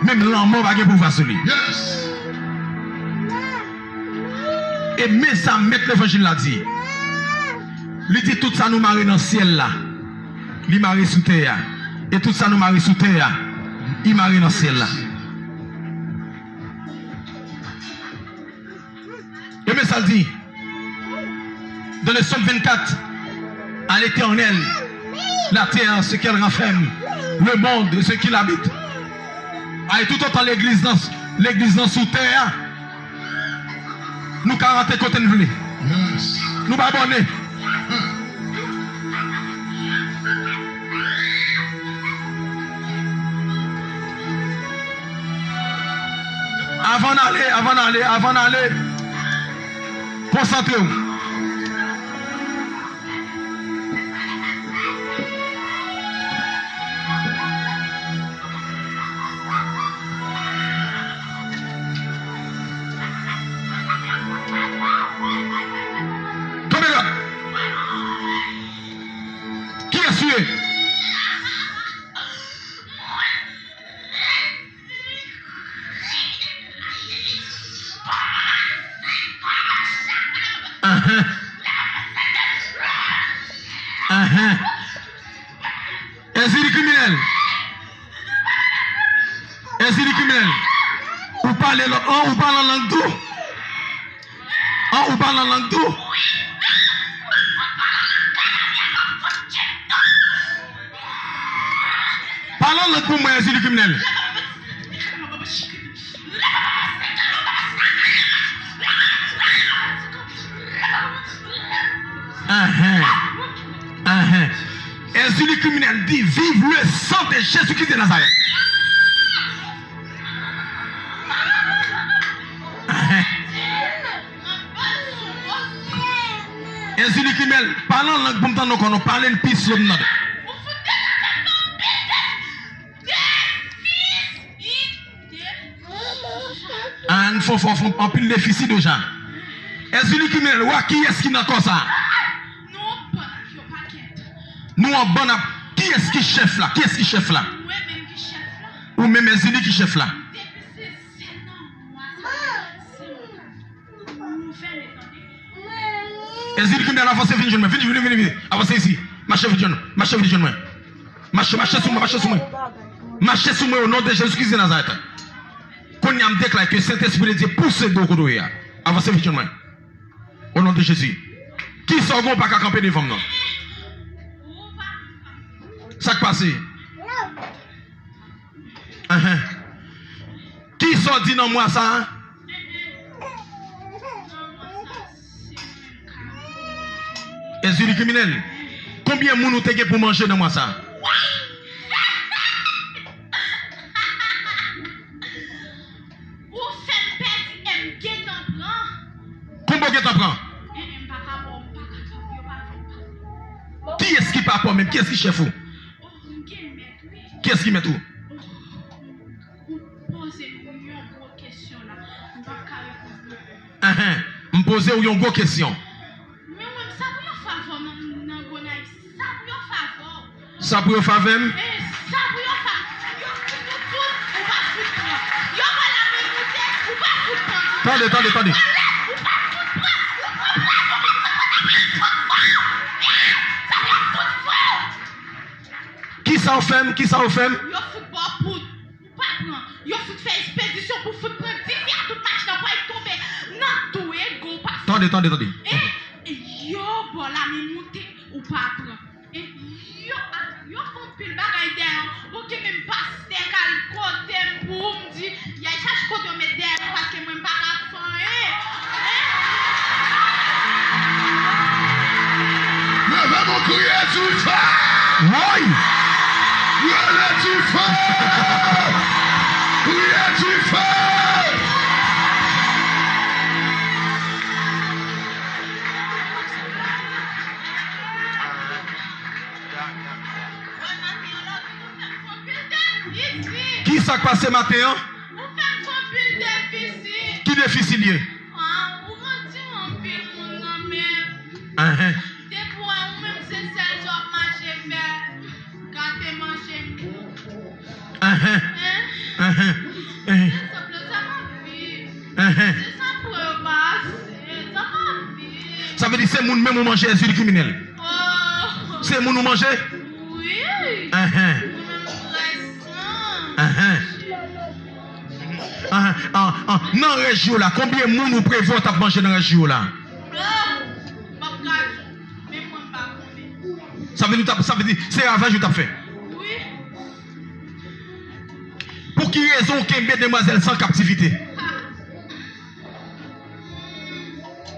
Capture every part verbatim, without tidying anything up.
Menm lanmò pa gen pouvwa sou li. Yes. E men sa mèt levanjil la di. Li di tout sa nou mare nan syèl la, li mare sou tè a. E tout sa nou mare sou tè a, li mare nan syèl la. E men sa l di dans le psaume vingt-quatre, à l'Éternel la terre, ce qu'elle renferme, le monde et ce qu'il habite. Ay, toutotan legliz nan, legliz nan sou tè a, nou ka rantre kote n vle. Yes. Nou pa bòne. Avan n ale, avan n ale, avan n ale, konsantre w. Kanpe dwat. Kiyès ou ye? Ahan. Ahan. Èzili kriminèl. Èzili kriminèl. Ou pale lòt, an, ou pale an lang tou. An, ou pale an lang tou. Pale an lang pou mwen, Èzili kriminèl. Ahan. Ahan. Èzili kriminèl di, vive le sang de Jésus-Christ de Nazareth. Ahan. Èzili kriminèl, pale an lang pou m tande w, konnen w pale l pi slo m tande. Ann fè, fè, fè anpil defisi deja. Èzili kriminèl, wa kiyès ki nan kò sa? Nou an bann ak yo pakèt. Nou an bann ak, kiyès ki chèf la? Kiyès ki chèf la? Mwen menm ki chèf la. Ou menm Èzili ki chèf la. Depi se sèl nan mwa sa, se mwen. Èzili kriminèl, avanse vin jwenn mwen. Vin, vin, vin, vin. Avanse isi. Mache vin jwenn mwen. Mache vin jwenn mwen. Mache, mache sou mwen, mache sou mwen. Mache sou mwen o non de Jezi Kris de Nazarèt. Kounye a m deklare ke Sentespri de Dye pouse do kote w ye a. Avanse vin jwenn mwen. O non de Jezi. Kisa w gen w pa ka kanpe devan m nan? Sa k pase? Ahan. Kisa w di nan mwa sa a? Èzili kriminèl, konbyen moun ou te gen pou manje nan mwa sa a? Ou fè m pèdi e m gentan pran. Konbyen w gentan pran? E, e, m pa ka ba w, m pa ka kanpe, yo pa vle m pa. Kiyès ki papa w menm? Kiyès ki chèf ou? Oh, m gen mèt, wi. Kiyès ki mèt ou? Ou poze m yon gwo kesyon la, m p ap ka reponn ou. Ahan, m poze w yon gwo kesyon. Men mwen, sa pou yon favò nan, nan Gonayiv, sa pou yon favò. Sa pou yon favè m? E, sa pou yon favè. Yo fout ou tout, ou pa fout pran. Yo ba la men moute, ou pa fout pran. Tande, tande, tande. Yo ba lèt, ou pa fout pran. Ou pran plas, ou pa fout pran. Sa pou yon fout fò. Kisa w fè m? Kisa w fè m? Yo fout ba w poud. Ou pa pran. Yo fout fè espedisyon pou fout pran dife a tout machin nan pral tonbe nan twou e gwo ou pa fout. Tande, tande, tande. E yo ba w la men moute, ou pa pran. E yo, a, yo fè anpil bagay dèyè w. Oke, menm pastè k al kote m pou m di, y al chache kote yo met dèyè m paske mwen m pa ka fè anyen. Leve men w, kriye dife! Woy! Rele dife! Kriye dife! Kisa k pase maten an? Ou fè m fè anpil defisi. Ki defisi l ye? Ah, ou rantre anpil moun nan men. Ahan. Depi w wè ou menm se sèl sa w ap mache fè, gate manje m. Ahan. Hein? Ahan. Enhen. Enhen. Sa vle di se moun menm ou manje, Jezi, li kriminèl. Oh. Se moun ou manje? Wi. Enhen. Mwen menm m trè san. Enhen. Enhen. Ah, ah. Nan rès jou la, konbyen moun ou prevwa w t ap manje nan rès jou la? Oh, m ap ka di, men mwen m pa konnen. Sa vle di, w t ap, sa vle di, se ravaj ou t ap fè. Wi. Pou ki rezon w kenbe demwazèl sa an kaptivite?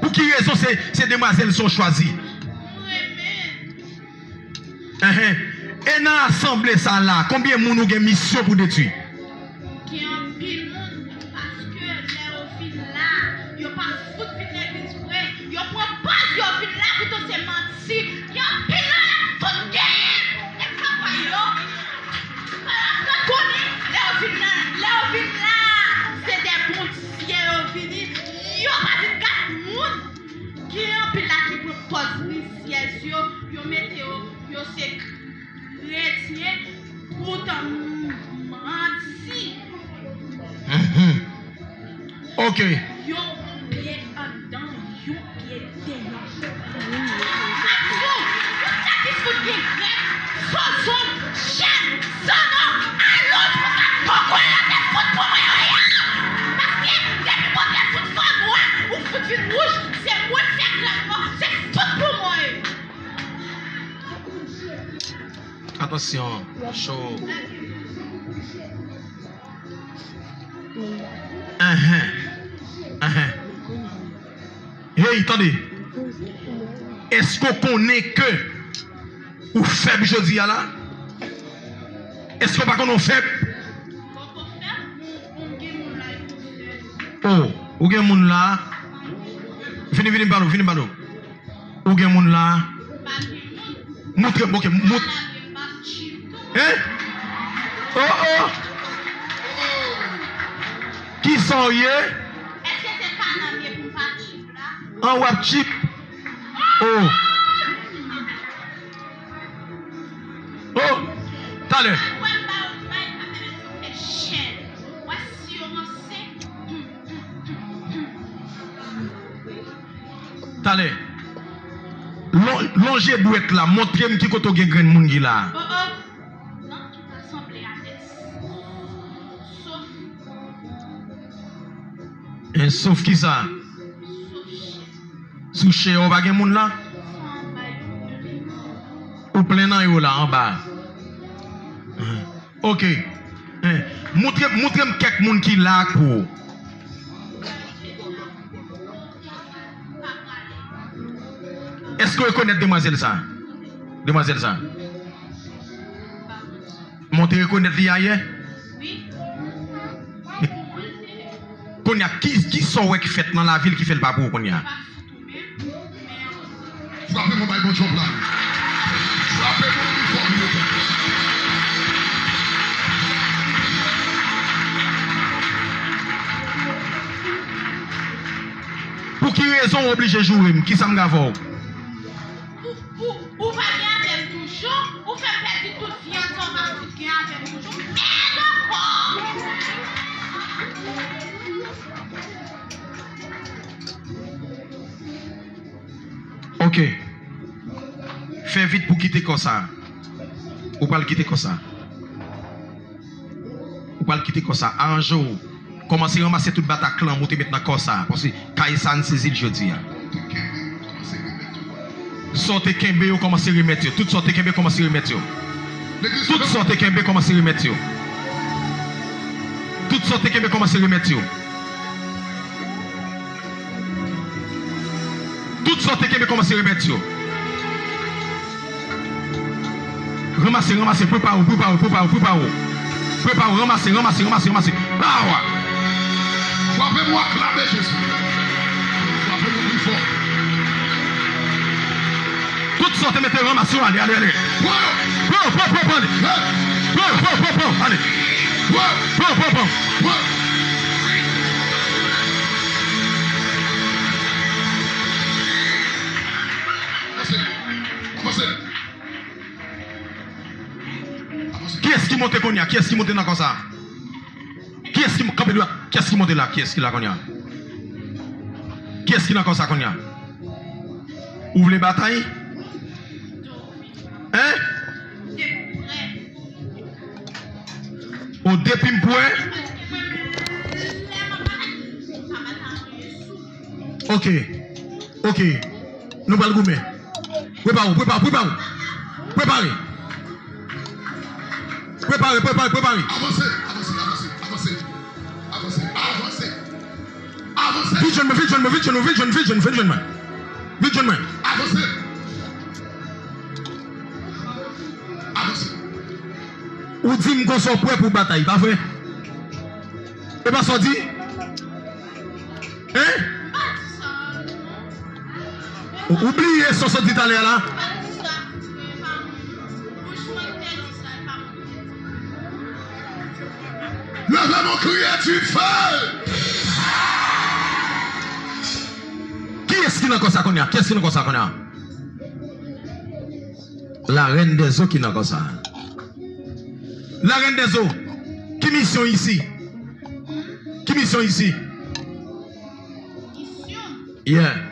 Pou ki rezon se, se demwazèl sa w chwazi? Enhen. E nan asanble sa la, konbyen moun ou gen misyon pou detwi? Gen anpil moun, paske lè yo fin la, yo pa fout vin legliz vre. Yo pran pòz yo vin la, poutan se manti. Si gen anpil nan yo fout genyen, e pa kwè yo. Paske konnen, lè yo vin la, lè yo vin la, se de Bondye yo vini. Yo pa vin gad moun. Gen anpil la ki pran pòz rizyèz yo, yo mete yo, yo se kretyen, poutan manti. Mhm. Ok. Yon pye anndan, yon pye deyò. Ap di w, yon sèvis fout gen grèk, sozon, chèn, zanno, alonj pou sa kòkòy la te fout pou mwen yo ye. Paske depi Bondye fout fè w nwa, ou fout vin wouj, se mwen k fè grèk mwen, se fout pou mwen. Atansyon, cho. Enhen. Enhen. Hey, tande. Èske w konnen ke ou fèb jodi a la? Èske w pa konnen w fèb? Oh, ou gen moun la. Vini, vini, m pale w, vini, m pale w. Ou gen moun la? Montre m, ok, mont-, hein? Oh, oh! Kisa w ye? Èske se pa nan m ye pou m pa tchip la? An, w ap tchip? Oh! Oh! Talè. Wè m ba w bay pa fè mesye w fè chèn. Wè si yo ranse. Talè. Lon-, lonje dwèt la, montre m ki kote w gen grenn moun ki la. Oh, oh. Nan tout asanble a nèt. Sof. En, sof kisa? Sof chèn. Sou chè a, ou pa gen moun la? Ou plen nan yo la, anba. Ok. Eh, montre, montre m kèk moun ki la ak ou. Èske w rekonèt demwazèl sa? Demwazèl sa? Mwen te rekonèt li ayè. Kounye a, ki, ki sa w wè ki fèt nan lavi l ki fè l pa pou ou kounye a? Frape mwen bay bon djòb la. Frape mwen pi fò, pi fò. Pou ki rezon w oblije joure m? Kisa m gen avè w? Ou, ou, ou pa gen avè m toujou, ou fè m pèdi tout vyann sa, ou pa fout gen avè m toujou. Mèd ankò! Ok. Fè vit pou kite kò sa. Ou pral kite kò sa. Ou pral kite kò sa. Aranje w. Kòmanse ranmase tout bataklanm ou te met nan kò sa. Paske kay sa n sezi l jodi a. Sa w te kenbe yo kòmanse remèt yo. Tout sa w te kenbe kòmanse remèt yo. Tout sa w te kenbe kòmanse remèt yo. Tout sa w te kenbe kòmanse remèt yo. Tout sa w te kenbe kòmanse remèt yo. Ranmase, ranmase, prepare w, prepare w, prepare w, prepare w. Prepare w, ranmase, ranmase, ranmase, ranmase. Power! Frape mwen, aklame Jezi. Frape mwen pi fò. Tout sa w te mete ranmase yo, ale, ale, ale. Pran yo. Pran, pran, pran, pran, ale. Pran, pran, pran, pran, ale. Pran, pran, pran, pran. Kiyès ki monte kounye a? Kiyès ki monte nan kò sa? Kiyès ki kanpe dwat? Kiyès ki monte la? Kiyès ki la kounye a? Kiyès ki nan kò sa kounye a? Ou vle batay? Hein? O, depi m pwè. Ok. Ok. Nou pral goumen. Prepare w, prepare w, prepare w. Prepare. Prepare, prepare, prepare. Avanse, avanse, avanse, avanse. Avanse, avanse. Avanse. Vin jwenn mwen, vin jwenn mwen, vin jwenn mwen, vin jwenn mwen, vin jwenn mwen. Vin jwenn mwen. Avanse. Avanse. Ou di m konsa w prè pou batay, pa vre? E pa sa w di? Hein? Ou, ou bliye sa w sot di talè a la? Leve men w, kriye dife! Kiyès ki nan kò sa kounye a? Kiyès ki nan kò sa kounye a? La reine des eaux ki nan kò sa. La reine des eaux. Ki misyon isi? Ki misyon isi? Yeah.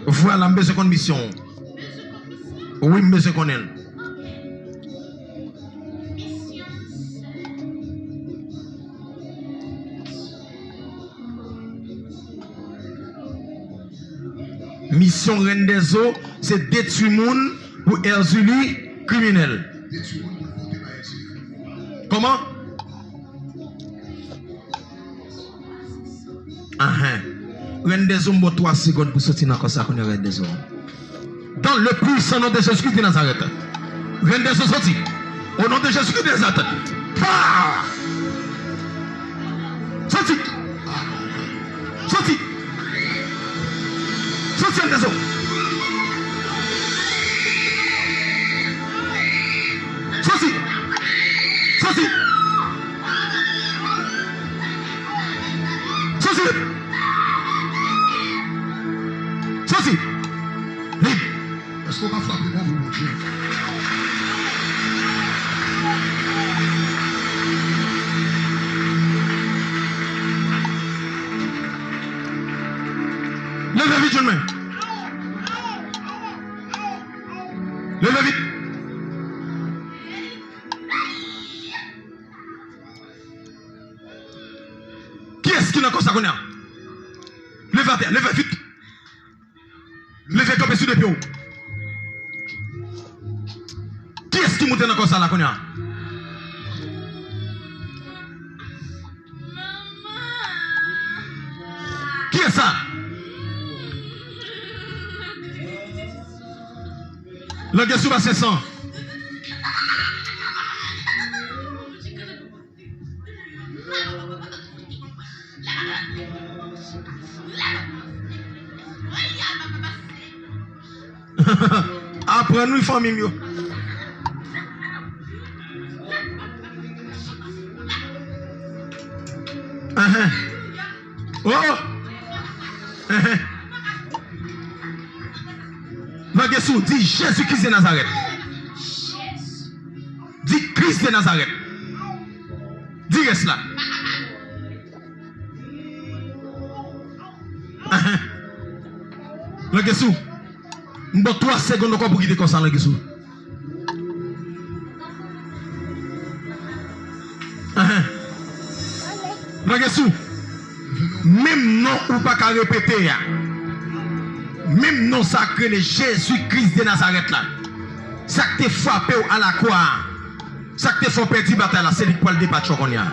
Vwala, m bezwen konn misyon w. Wi, m bezwen konnen l. Misyon Reine des Eaux, se detwi moun pou Èzili kriminèl. Kòman? Ahan. Reine des Eaux, m ba w twa segonn pou soti nan kò sa kounye a, Reine des Eaux. Dans le puissant nom de Jésus-Christ de Nazareth. Reine des Eaux, soti. Au nom de Jésus-Christ de Nazareth. Pa! Soti. Soti. Soti, Reine des Eaux. Soti. Soti. Soti. Soti. Lib. Èske w ka frape men w pou Bondye? Leve vit, jèn mwen. Leve vit. Kiyès ki nan kò sa kounye a? Leve atè, leve vit. Leve kanpe sou de pye w. Kiyès ki moute nan kò sa la kounye a? Kiyès sa? Lage sou basen san. Aprann wi fanmi m yo. Ahan. Oh! Ahan. Lage sou, di Jezi Kris de Nazarèt. Di Kris de Nazarèt. Di rès la. Ahan. Lage sou. M ba w twa segonn ankò pou kite kò sa, lage sou. Ahan. Lage sou. Menm non ou pa ka repete a. Menm non sa k rele Jezi Kris de Nazarèt la. Sa k te frape w alakwa a. Sa k te fè w pèdi batay la, se li k pral depatche w kounye a.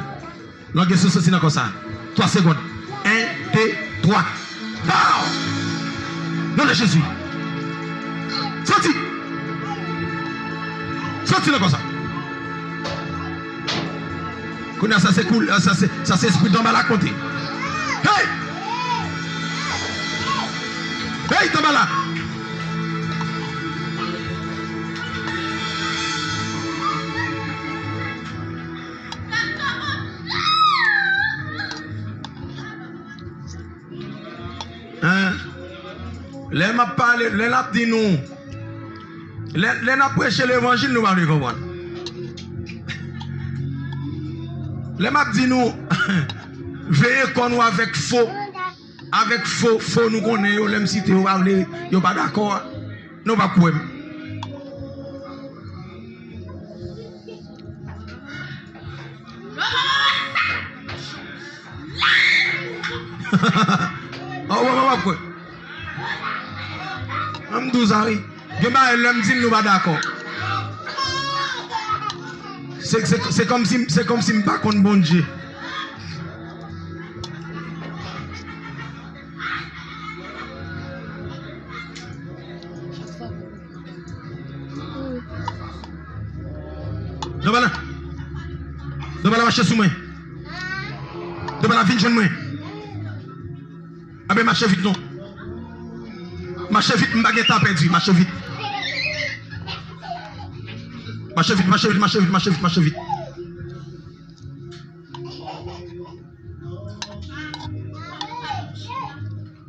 Lage sou, soti nan kò sa. Twa segonn. En, de, twa. Pow! Non de Jezi. Soti. Soti nan kò sa. Kounye a sa se koul, sa se, sa se espri danbala k monte. Hey! Hey, danbala! Hein? Lè m ap pale, lè l ap di nou, lè, lè n ap preche levanjil, nou pa vle konprann. Lè m ap di nou, veye kò nou avèk fo, avèk fo, fo nou konnen yo, lè m site yo, pa vle, yo pa dakò, nou p ap kwè m. Oh, w ap kwè. An m dou sa wi. Gen bagay lè m di l nou pa dakò. Se, se, se kòmsi, se kòmsi m pa konn Bondye. Dwòl la. Dwòl la mache sou mwen. Dwòl la vin jwenn mwen. Anben mache vit non. Mache vit, m pa gen tan pèdi, mache vit. Mache vit, mache vit, mache vit, mache vit, mache vit.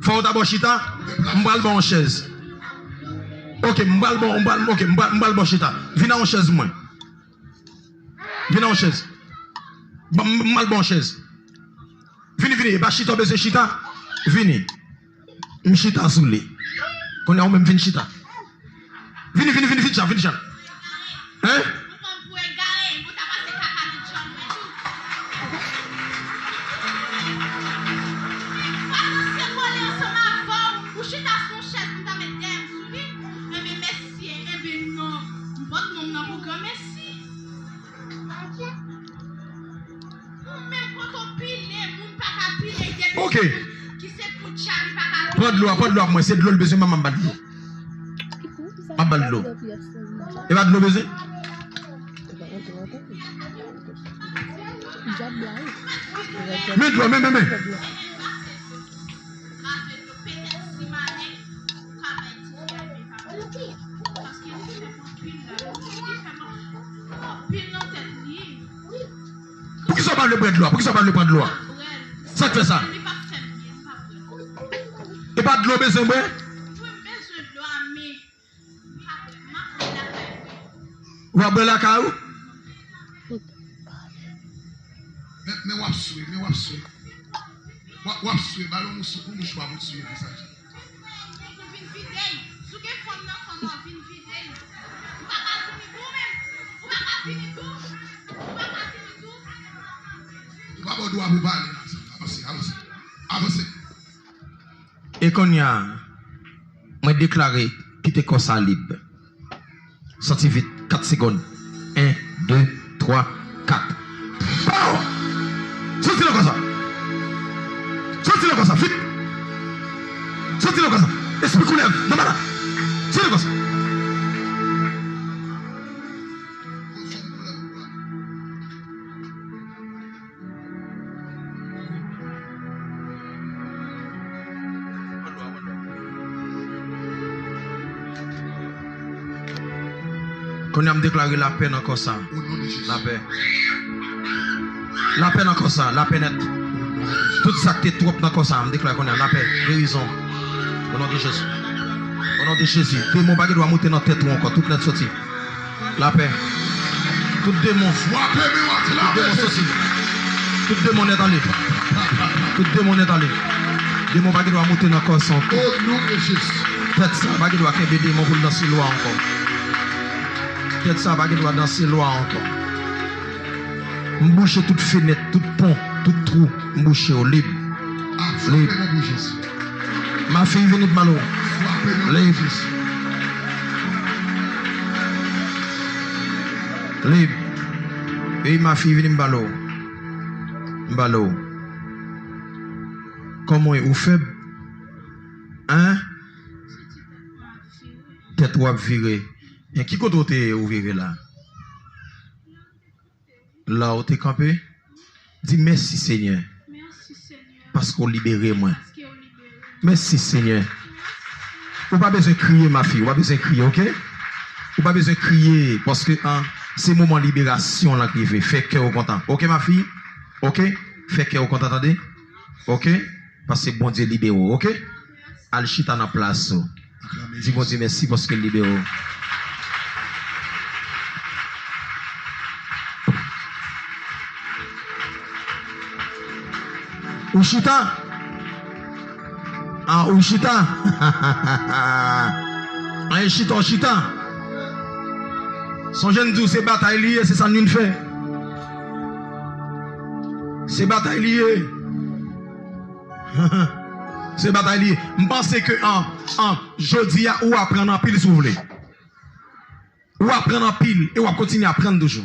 Fò w ta bò chita, m pral ba w yon chèz. Ok, m pral ba w, m pral, ok, m pral, m pral ba w chita. Vin a yon chèz mwen. Vin a yon chèz. Ban m, m al ba w yon chèz. Vini, vini, e pa chita w bezwen chita. Vini. M chita sou li. Kounye a ou menm vin chita. Vini, vini, vini, vin chita, vin chita. Hein? Ok. Pran dlo a, pran dlo a pou mwen. Se dlo l bezwen, manman m ba l dlo. M ap ba l dlo. E pa dlo bezwen? Men dlo, men, men, men. Poukisa w pa vle bwè dlo a? Poukisa w pa vle pran dlo a? Sa k fè sa? E pa dlo w bezwen bwè? Ou pa bwè lakay ou? Men, men w ap swe, men w ap swe. W ap, w ap swe, ba l yon mouch, yon mouchwa pou w swe, sa. Ou vin vide l. Si w gen fanm nan, fanm nan vin vide l. Ou pa ka vini tou menm. Ou pa ka vini tou. Ou pa ka vini tou. Ou pa ba w dwa pou pale la, sa. Avanse, avanse. Avanse. E kounye a, mwen deklare kite kò sa lib. Sòti vit, kat segonn. En, de, twa, kat. Pow! Sòti nan kò sa! Sòti nan kò sa, vit! Sòti nan kò sa! Espri koulèv, nan malad! Sòti nan kò sa! Kounye a m deklare lapè nan kò sa. Lapè. Lapè nan kò sa, lapè nèt. Tout sa k te twòp nan kò sa, m deklare kounye a lapè, gerizon. O non de Jezi. O non de Jezi. Demon pa gen dwa moute nan tèt ou ankò, tout nèt sòti. Lapè. Tout demon. Tout demon soti. Tout demon nèt ale. Tout demon nèt ale. Demon pa gen dwa moute nan kò sa ankò. Tèt sa pa gen dwa kenbe demon pou l danse lwa ankò. Tèt sa pa gen dwa danse lwa ankò. M bouche tout fenèt, tout pon, tout twou. M bouche yo lib. Lib. Mafi vini balo. Lib. Lib. Ey mafi vini m balo. M balo. Kòman ou fèb? Hein? Tèt ou ap vire. Men ki kote ou te ye ou vire la? La ou te kanpe, di mèsi Senyè paske w libere mwen. Mèsi Senyè. Ou pa bezwen kriye mafi, ou pa bezwen kriye, oke? Ou pa bezwen kriye paske an, se moman liberasyon lan k rive. Fè kè w kontan, oke mafi? Oke? Fè kè w kontan tande. Oke? Paske Bondye libere w, oke? Al chita nan plas ou. Di Bondye mèsi paske l libere w. Ou chita? Ah, ou chita? An e chita, ou chita? Sonje m di w se batay li ye, se sa n vin fè. Se batay li ye. Se batay li ye. M panse ke an, an, jodi a, ou aprann anpil si w vle. Ou aprann anpil e w ap kontinye aprann toujou.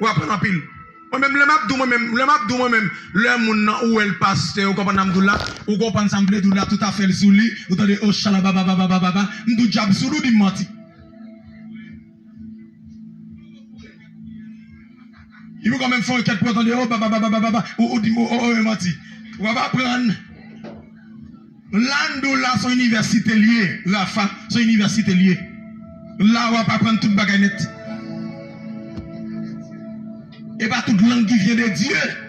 Ou aprann anpil. Mwen menm, lè m ap di w, mwen menm, lè m ap di w, mwen menm, lè moun nan, ou wè l pastè, ou konprann sa m di w la, ou konprann sa m vle di w la, tout afè l sou li, ou tande, o chala, baba, baba, baba, m di w dyab sou li, ou di m manti. Li pou kanmenm fè yon kèt pou yo tande, o baba, baba, baba, baba, ou, ou di m, o, o, o, manti. W ap aprann. La n di w la, se yon inivèsite l ye, Rafa, se yon inivèsite l ye. La w ap aprann tout bagay nèt. E pa tout lang ki vyen de Dye.